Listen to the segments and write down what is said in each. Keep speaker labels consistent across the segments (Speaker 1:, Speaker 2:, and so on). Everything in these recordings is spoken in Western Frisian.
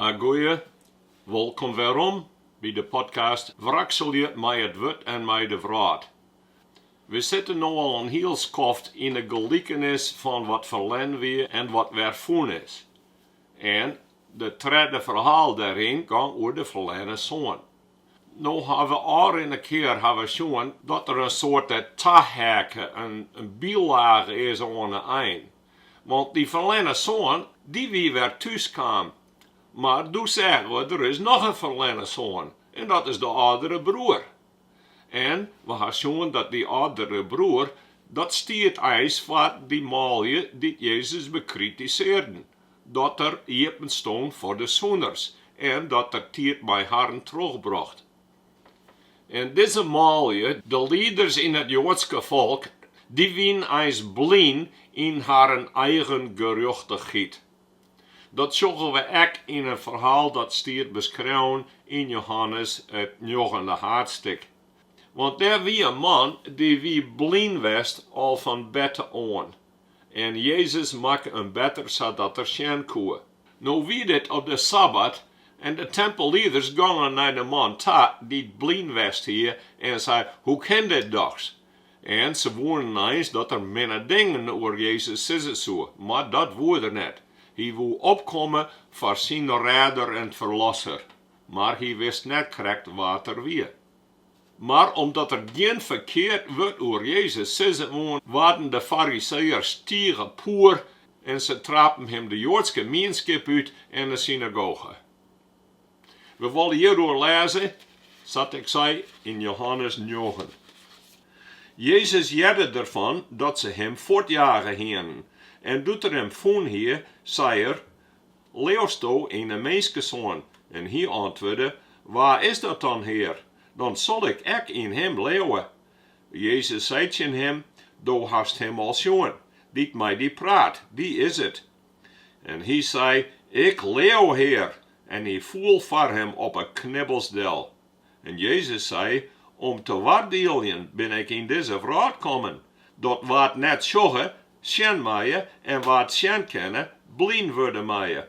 Speaker 1: Agoeie, wolkom werom by de podcast Wrakselje mei it wurd en mei de wrâld. We sitte no al in hiel skoft yn de gelikenis fan wat ferlern wie en wat wer fûn is. En de tredde ferhaal dêryn gong oer de ferlerne soan. No ha we ôfrinne kear ha we sjoen dat der in soarte taheakke, in bylage is oan 'e ein. Want dy ferlerne soan, dy wie wer thús kaam. Mar doe seagen we, der is noch in ferlerne soan en dat is de âldere broer. En we ha sjoen dat dy âldere broer, dat stiet eins foar dy manlju dy't Jezus bekritisearden, dat er iepen stong foar de sûnders en dat er tiid mei harren trochbrocht. En dizze manlju, de lieders yn it Joadske folk, dy wienen eins blyn yn harren eigen gerjochtichheid. Dat sjogge we ek yn in ferhaal dat stiet beskreaun yn Johannes it njoggende haadstik. Want dêr wie in man, dy wie blyn west al fan berte oan. En Jezus makke him better sadat er sjen koe. No wie dit op de sabbat en de tempellieders gongen nei de man ta dy't blyn west hie en sei, Hoe kin dit dochs? En se woenen eins dat er minne dingen oer Jezus sizze soe, mar dat woe er net. Hy woe opkomme foar syn rêder en ferlosser, mar hy wist net krekt wa't er wie. Mar omdat er gjin ferkeard wurd oer Jezus sizze woe, waarden de Fariseeërs tige poer en se trapen him de Joadske mienskip út en de synagoge. We wolle hjiroer lêze, sa't ik sei, yn Johannes njoggen. Jezus hearde derfan dat se him fuortjage hienen, en doe't er him fûn hie, sei er, Leausto yn 'e Minskesoan? En hy antwurde, Wa is dat dan, Hear? Dan sil ik ek yn him leauwe. Jezus sei tsjin him, Do hast him al sjoen, dy't mei dy praat, dy is it. En hy sei, Ik leau, Hear! En hy foel foar him op 'e knibbels del. En Jezus sei, Om te oardieljen bin ik yn dizze wrâld kommen, dat wa't net sjogge, sjen meie en wa't sjen kinne, blyn wurde meie.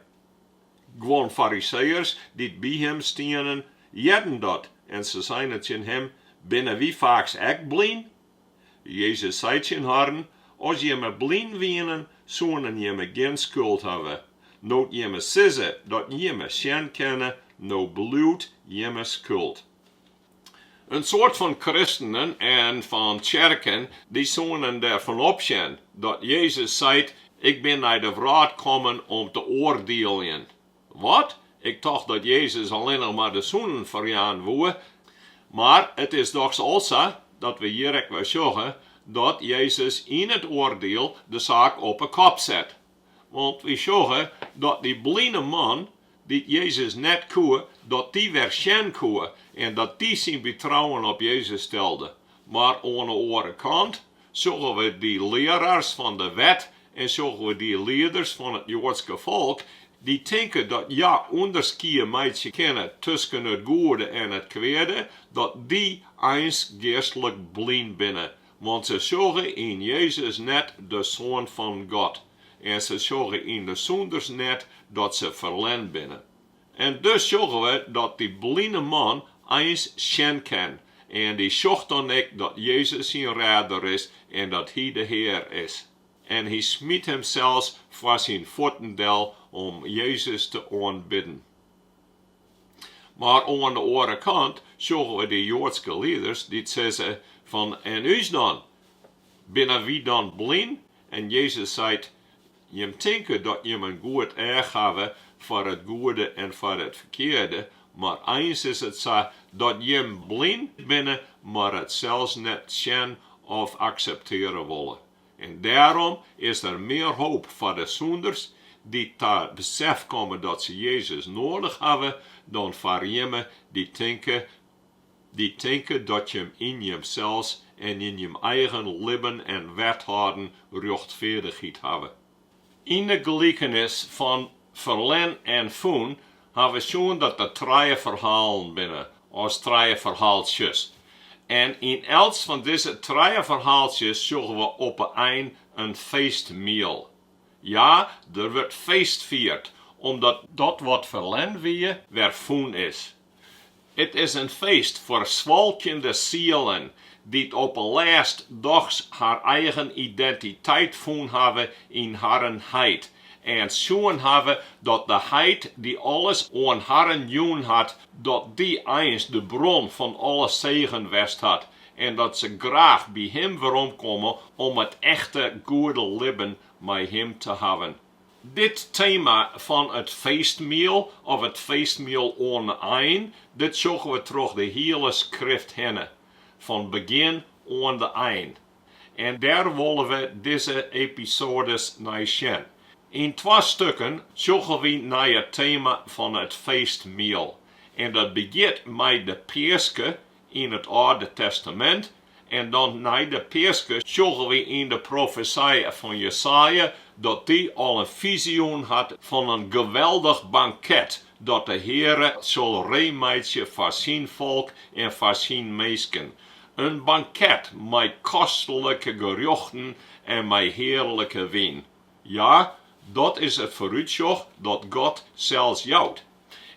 Speaker 1: Guon Fariseeërs dy't by him stienen, hearden dat en se seinen tsjin him, Binne wy faaks ek blyn? Jezus sei tsjin harren, As jimme blyn wienen, soenen jimme gjin skuld hawwe. No't jimme sizze dat jimme sjen kinne, no bliuwt jimme skuld. In soad fan kristenen en fan tsjerken dy soenen der fan opsjen dat Jezus seit, Ik bin nei de wrâld kommen om te oardieljen. Wat? Ik tocht dat Jezus allinnich mar de sûnden ferjaan woe. Mar it is dochs al sa dat we hjir ek wer sjogge dat Jezus yn it oardiel de saak op 'e kop set. Want wy sjogge dat dy bline man dy't Jezus net koe, dat dy wer sjen koe en dat dy syn betrouwen op Jezus stelde. Mar oan 'e oare kant sjogge we dy learaars fan de wet en sjogge we dy lieders fan it Joadske folk, dy't tinke dat hja ûnderskie meitsje kinne tusken it goede en it kweade, dat dy eins geastlik blyn binne, want se sjogge yn Jezus net de Soan fan God en se sjogge yn de sûnders net dat se ferlern binne. En dus sjogge we dat dy bline man eins sjen kin en dy sjocht dan ek dat Jezus syn rêder is en dat hy de Hear is. En hy smyt himsels foar syn fuotten del om Jezus te oanbidden. Mar oan de oare kant sjogge we dy Joadske lieders dy't sizze fan en ús dan? Binne wy dan blyn? En Jezus seit, Jim tinke dat jim in goed each hawwe foar it goede en foar it ferkearde, mar eins is it sa dat jim blyn binne mar it sels net sjen of aksepteare wolle. En dêrom is der mear hoop foar de sûnders dy't ta it besef komme dat se Jezus noadich hawwe, dan foar jimme dy't tinke dy't tinke dat jim yn jimsels en yn jim eigen libben en wethâlden rjochtfeardichheid hawwe. Yn de gelikenis fan ferlern en fûn ha we sjoen dat der trije ferhalen binne, as trije ferhaaltsjes. En yn elts fan dizze trije ferhaaltsjes sjogge we op 'e ein in feestmiel. Ja, der wurdt feest fierd. omdat dat wat ferlern wie, wer fûn is. It is in feest foar swalkjende sielen dy't op 'e lêst dochs har eigen identiteit fûn hawwe yn harren heit en sjoen hawwe dat de heit dy't alles oan harren jûn hat, dat dy eins de bron fan alle segen west hat en dat se graach by him weromkomme om it echte goede libben mei him te hawwen. Dit tema fan it feestmiel of it feestmiel oan 'e ein, dit sjogge we troch de hiele skrift hinne, fan begjin oan de ein. En dêr wolle we dizze episoades nei sjen. Yn twa stukken sjogge wy nei it tema fan it feestmiel. En dat begjint mei de Peaske yn it Alde Testamint en dan nei de Peaske sjogge wy yn de profesije fan Jesaja dat dy al in fizioen hat fan in geweldich banket dat de Heare sil reemeitsje foar syn folk en foar syn minsken, in banket mei kostlike gerjochten en mei hearlike wyn. Ja, dat is it foarútsjoch dat God sels jout.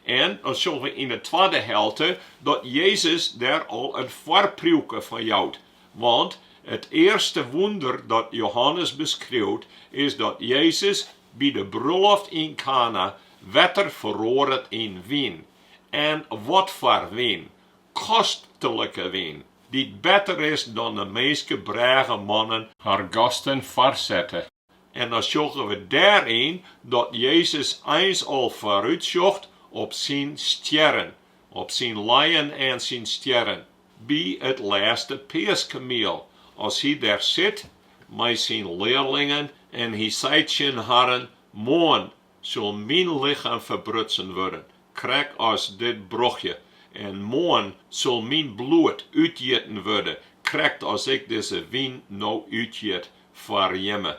Speaker 1: En dan sjogge we yn de twadde helte dat Jezus dêr al in foarpriuwke fan jout, want it earste wûnder dat Johannes beskriuwt is dat Jezus by de brulloft yn Kana wetter feroaret yn wyn. En watfoar wyn! Kostlike wyn, dy't better is dan de minske brêgemannen har gasten foarsette. En dan sjogge we dêryn dat Jezus eins al foarútsjocht op syn stjerren, op syn lijen en syn stjerren, by it lêste peaskemiel, as hy dêr sit mei syn learlingen en hy seit tsjin harren, Moarn sil myn lichem ferbrutsen wurde, krekt as dit brochje, en moarn sil myn bloed útjitten wurde, krekt as ik dizze wyn no útjit foar jimme.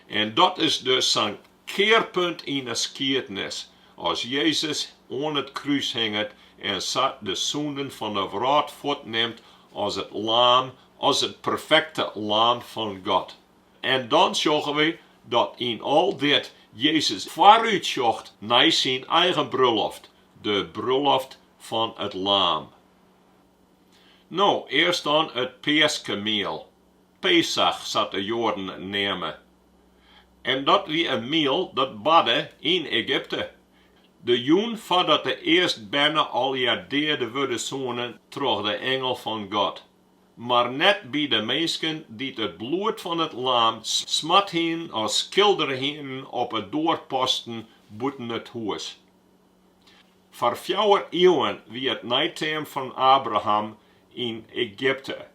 Speaker 1: En dat is dus sa'n kearpunt yn 'e skiednis, as Jezus oan it krús hinget en sa de sûnden fan 'e wrâld fuortnimt as it laam, as it perfekte Laam fan God. En dan sjogge wy dat yn al dit Jezus foarútsjocht nei syn eigen brulloft, de brulloft fan it Laam. No, earst dan it Peaskemiel, Pesach sa't de Joaden it neame. En dat wie in miel dat barde yn Egypte. De jûn foardat de earstberne allegear deade wurde soene troch de ingel fan God. Mar net by de minsken dy't it bloed fan it laam smard hienen of skildere hienen op 'e doarposten bûten it hûs. Foar fjouwer iuwen wie it neiteam fan Abraham yn Egypte.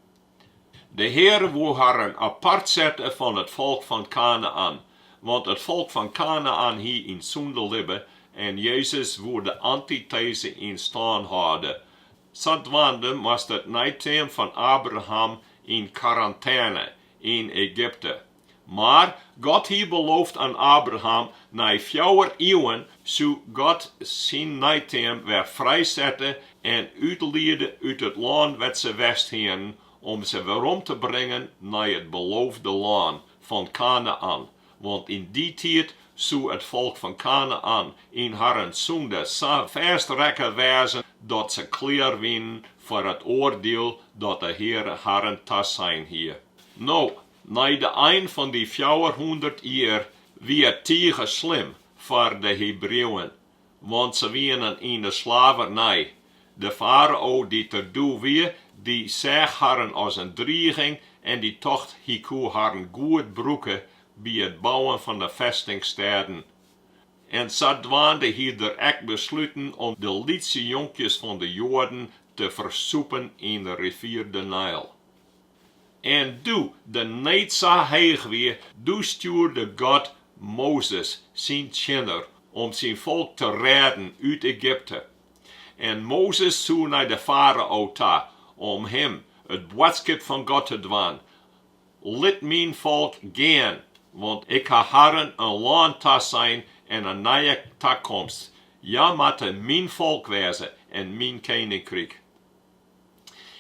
Speaker 1: De Heare woe harren apart sette fan it folk fan Kanaän, want it folk fan Kanaän hie yn sûnde libbe en Jezus woe de antiteze yn stân hâlde. Sadwaande moast it neiteam fan Abraham yn karantêne yn Egypte. Mar God hie beloofd aan Abraham, nei fjouwer iuwen soe God syn neiteam wer frijsette en útliede út it lân wêr't se west hienen, om se werom te bringen nei it beloofde lân fan Kanaän, want yn dy tiid soe it folk fan Kanaän yn harren sûnde sa fêstrekke wêze dat se klear wienen foar it oardiel dat de Heare harren tasein hie. No, nei de ein fan dy 400 jier wie it tige slim foar de Hebriuwen, want se wienen yn de slavernij. De farao dy't der doe wie, dy seach harren as in driging en dy tocht hy koe harren goed brûke by it bouwen fan de festingstêden. En sadwaande hie er ek besluten om de lytse jonkjes fan de Joaden te fersûpen yn de rivier de Nijl. En doe de need sa heech wie, doe stjoerde God Mozes, syn tsjinner, om syn folk te rêden út Egypte. En Mozes soe nei de farao ta om him it boadskip fan God te dwaan, Lit myn folk gean, want ik ha harren in lân tasein en in nije takomst. Hja moatte myn folk wêze en myn keninkryk.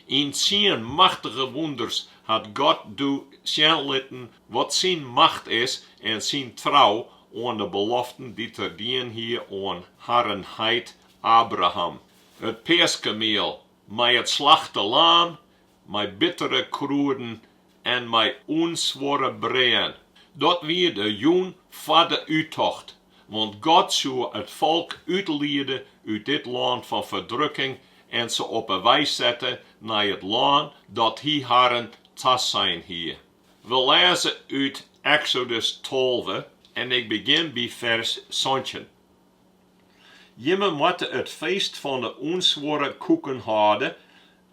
Speaker 1: Yn tsien machtige wûnders hat God doe sjen litten wat syn macht is en syn trou oan de beloften dy't Er dien hie oan harren heit Abraham. It Peaskemiel mei it slachte laam, mei bittere krûden en mei ûnsuorre breaën. Dat wie de jûn foar de úttocht, want God soe it folk útliede út dit lân fan ferdrukking en se op 'e wei sette nei it lân dat Hy harren tasein hie. We lêze út Eksodus 12 en ik begjin by fers 17. Jimme moatte it feest fan 'e ûnsuorre koeken hâlde,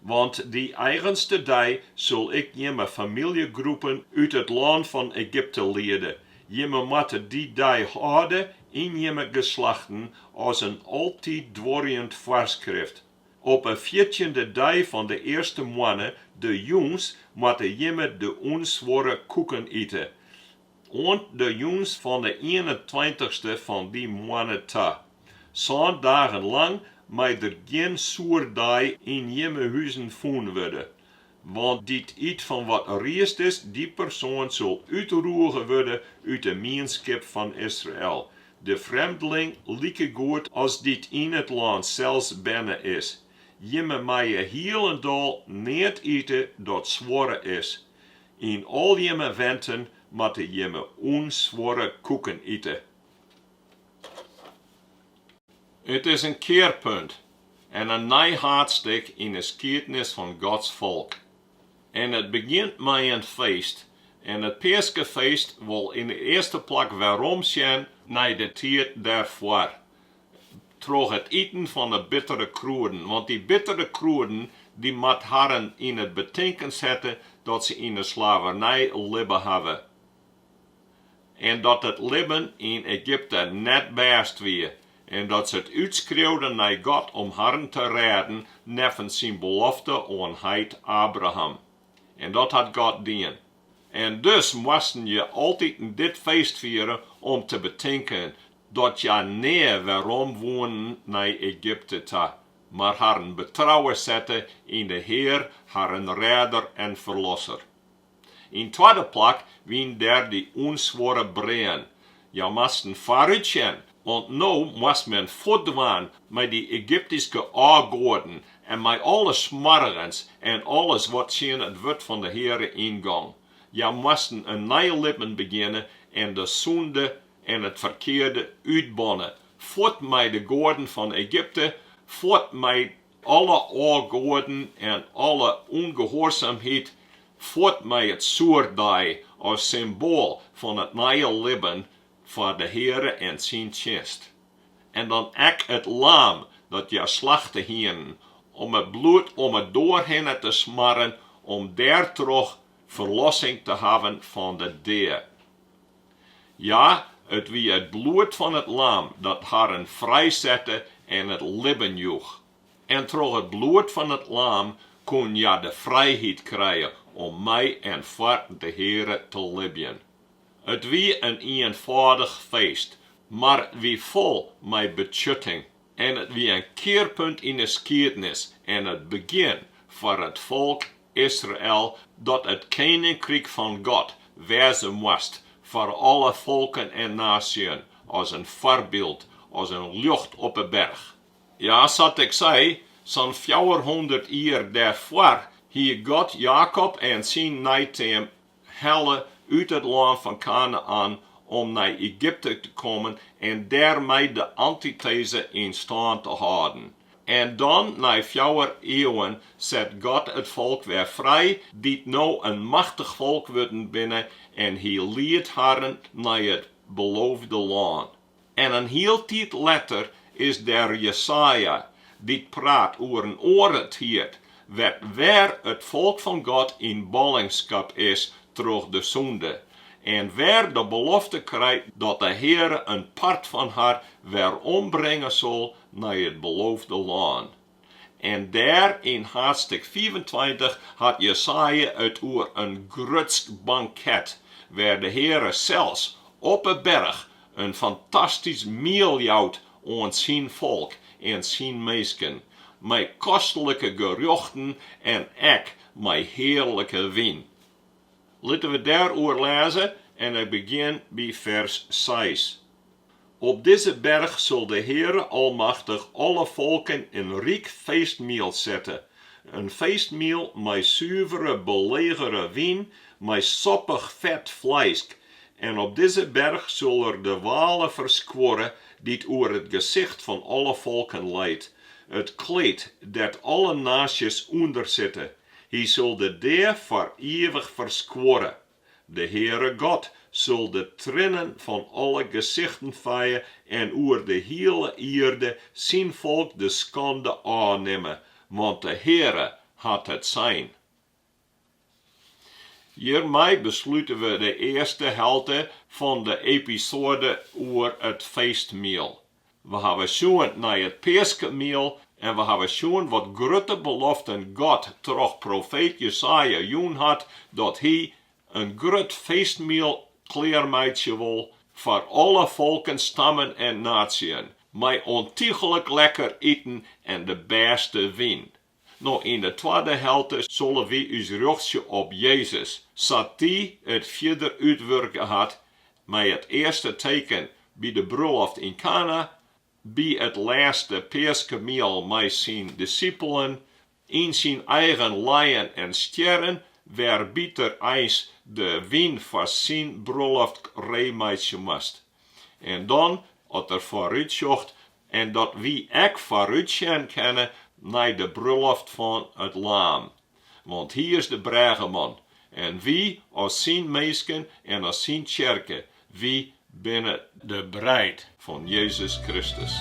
Speaker 1: want dy eigenste dei sil Ik jimme famyljegroepen út it lân fan Egypte liede. Jimme moatte dy dei hâlde yn jimme geslachten as in altydduorjend foarskrift. Op 'e fjirtjinde dei fan de earste moanne, de jûns, moatte jimme de ûnsuorre koeken ite. Oant de jûns fan 'e ienentweintichste fan dy moanne ta. Sân dagen lang mei der gjin soerdaai yn jimme huzen fûn wurde. Want dy't yt fan wat riisd is, dy persoan sil útroege wurde út 'e mienskip fan Israel, de frjemdling likegoed as dy't yn it lân sels berne is. Jimme meie hielendal neat ite dat suorre is. Yn al jimme wenten moatte jimme ûnsuorre koeken ite. It is in kearpunt en in nij haadstik yn 'e skiednis fan Gods folk. En it begjint mei in feest, en it Peaskefeest wol yn 'e earste plak weromsjen nei de tiid dêrfoar, troch it iten fan 'e bittere krûden, want dy bittere krûden dy moat harren yn it betinken sette dat se yn 'e slavernij libbe hawwe en dat it libben yn Egypte net bêst wie en dat se it útskreauden nei God om harren te rêden neffens syn belofte oan heit Abraham. En dat hat God dien. En dus moasten je altiten dit feest fiere om te betinken dat hja nea werom woenen nei Egypte ta, mar harren betrouwen sette yn de Hear harren Rêder en Ferlosser. Yn twadde plak wienen dêr dy ûnsuorre breaën. Hja moasten foarútsjen, want no moast men fuortdwaan mei dy Egyptyske ôfgoaden en mei alle smoargens en alles wat tsjin it wurd fan de Heare yngong. Hja moasten in nij libben begjinne en de sûnde en it ferkearde útbanne, fuort mei de goaden fan Egypte, fuort mei alle ôfgoaden en alle ûngehoarsumheid, fuort mei it soerdaai as symboal fan it nije libben foar de Heare en syn tsjinst. En dan ek it laam dat hja slachte hienen, om it bloed om 'e doar hinne te smarren om dêrtroch ferlossing te hawwen fan de dea. Ja, it wie it bloed fan it laam dat harren frijsette en it libben joech. En troch it bloed fan it laam koenen hja de frijheid krije om mei en foar de Heare te libjen. It wie in ienfâldich feest, mar it wie fol mei betsjutting en it wie in kearpunt yn 'e skiednis en it begjin foar it folk Israel dat it keninkryk fan God wêze moast foar alle folken en naasjen, as in foarbyld, as in ljocht op 'e berch. Ja, sa't ik sei, sa'n 400 jier dêrfoar hie God Jakob en syn neiteam helle út it lân fan Kanaän om nei Egypte te kommen en dêrmei de antiteze yn stân te hâlden. En dan, nei fjouwer ieuwen, set God it folk wer frij, dy't no in machtich folk wurden binne, en Hy liedt harren nei it beloofde lân. En in hiel tiid letter is der Jesaja, dy't praat oer in oare tiid, wêr't wer it folk fan God yn ballingskap is troch de sûnde, en wer de belofte krijt dat de Heare in part fan har werombringe sil nei it beloofde lân. En dêr yn haadstik 25 hat Jesaja it oer in grutsk banket, wêr de Heare sels op 'e berch in fantastysk miel jout oan syn folk en syn minsken, mei kostlike gerjochten en ek mei hearlike wyn. Litte we dêroer lêze en ik begjin by fers seis. Op dizze berch sil de Heare Almachtich alle folken in ryk feestmiel sette, in feestmiel mei suvere belegere wyn, mei soppich fet fleisk, en op dizze berch sil er de wale ferskuorre dy't oer it gesicht fan alle folken leit, it kleed dêr't alle naasjes ûnder sitte. Hy sil de dea foar ivich ferskuorre. De Heare God sil de triennen fan alle gesichten feie en oer de hiele ierde syn folk de skande ôfnimme, want de Heare hat it sein. Hjirmei beslute we de earste helte fan de episoade oer it feestmiel. We hawwe sjoen nei it Peaskemiel en we hawwe sjoen wat grutte beloften God troch profeet Jesaja jûn hat dat Hy in grut feestmiel klearmeitsje wol foar alle folken, stammen en natieën, mei ontychlik lekker iten en de bêste wyn. No, yn de twadde helte solle wy ús rjochtsje op Jezus, sa't Dy it fierder útwurke hat mei it earste teken by de brulloft yn Kana, by it lêste Peaskemiel mei syn dissipelen, yn syn eigen lijen en stjerren, wêrby't er eins de wyn foar syn brulloft reemeitsje moast. En dan, at er foarútsjocht En dat wy ek foarútsjen kinne nei de brulloft fan it Laam. Want hy is de brêgeman, en wy as syn minsken en as syn tsjerke, wy binne de breid fan Jezus Kristus.